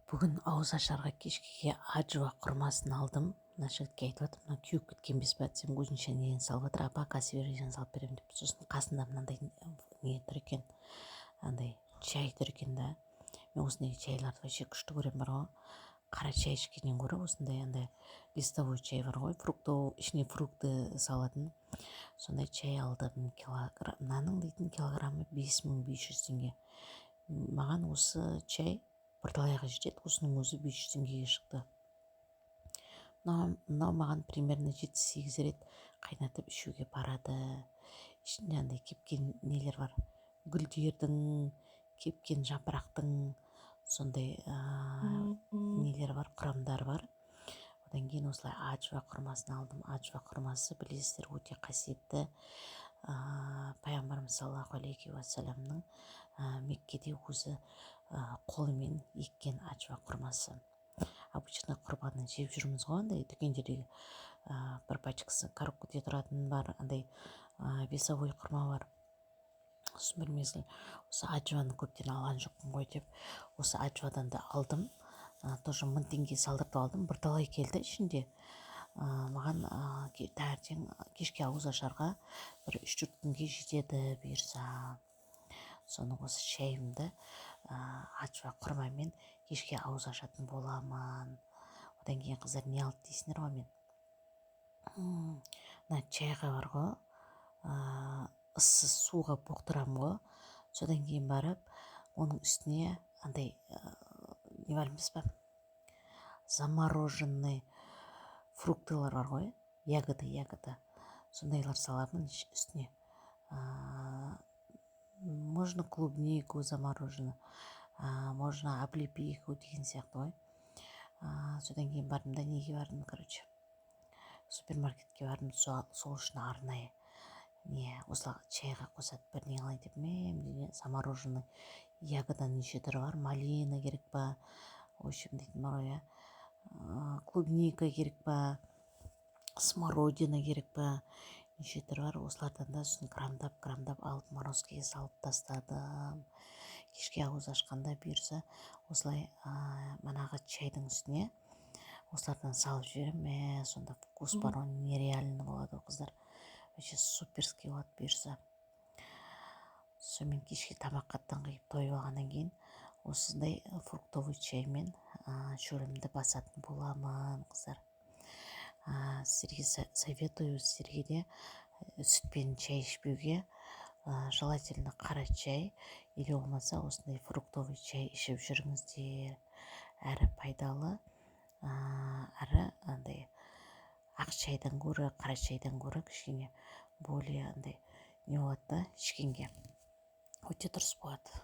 Бүгін ауызашарға кешкіге аджуа құрмасын алдым. Мына жігітке айтып жатырмын: «Мынау кеуіп кеткен емес па?» – десем, өзінше неден салып жатыр. «Апа, қазір салып беремін», – деп. Сосын қасында мынандай не тұр екен, андай чай тұр екен да. Мен осындай чайларды вообще күшті көремін бар ғой. Қара чай ішкеннен гөрі осындай андай листовой чай бар ғой, фруктовый, ішіне фрукты салатын, сондай чай алдым. Килограмм мынаның дейтін, килограммы 5500 теңге. Маған осы чай бірталайға жетеді. Осының өзі 500 теңгеге шықты. Мынау маған примерно 7-8 рет қайнатып ішуге барады. Ішінде андай кепкен нелер бар, гүлдердің, кепкен жапырақтың сондай нелер бар, құрамдары бар. Одан кейін осылай аджва құрмасын алдым. Аджва құрмасы, білесіздер, өте қасиетті. Пайғамбарымыз саллаллаху алейхи уассаламның Меккеде өзі қолымен еккен аджва құрмасы. Обычно құрманы жеп жүрміз ғой, андай дүкендердегі бір пачкасы коробкада тұратын бар, андай весовой құрма бар. Сосын бір мезгіл осы аджваны көптен алған жоқпын ғой деп, осы аджвадан да алдым. Тоже 1000 теңге салдыртып алдым. Бірталай келді ішінде. Маған таңертең, кешке ауыз ашарға бір 3-4 күнге жетеді, бұйырса. Соны осы шайымды аджва құрмамен кешке ауыз ашатын боламын. Одан кейін, қыздар, не алды дейсіңдер ғой? Мен мына чайға бар ғой, ыссы суға бұқтырамын ғой. Содан кейін барып оның үстіне андай не бар емес па, замороженный фруктылар бар ғой, ягоды, ягода, сондайлар саламын үстіне. Можно клубнику замороженную, можно облепиху деген сияқты ғой. Содан кейін бардым да, неге бардым, короче, супермаркетке бардым. Сол үшін арнайы не, осылай чайға қосады бірдеңе алайын деп. Мә, замороженный ягоданың неше түрі бар: малина керек па, в общем дейтін бар ғой, иә, клубника керек па, смородина керек па, неше түрі бар осылардан да. Сосын грамдап грамдап алып, морозкаға салып тастадым. Кешке ауыз ашқанда, бұйырса, осылай манағы чайдың үстіне осылардан салып жіберемін. Мә, сонда вкус бар ғой, нереально болады ғой, қыздар, вообще суперский болады, бұйырса. Сонымен кешке тамаққа тыңғиып тойып алғаннан кейін осындай фруктовый чаймен шөлімді басатын боламын. Қыздар, сіздерге советую, сіздерге де сүтпен чай ішпеуге. Желательно қара чай или болмаса осындай фруктовый чай ішіп жүріңіздер. Әрі пайдалы, әрі андай ақ шайдан гөрі, қара шайдан гөрі кішкене более андай не болады да, ішкенге өте дұрыс болады.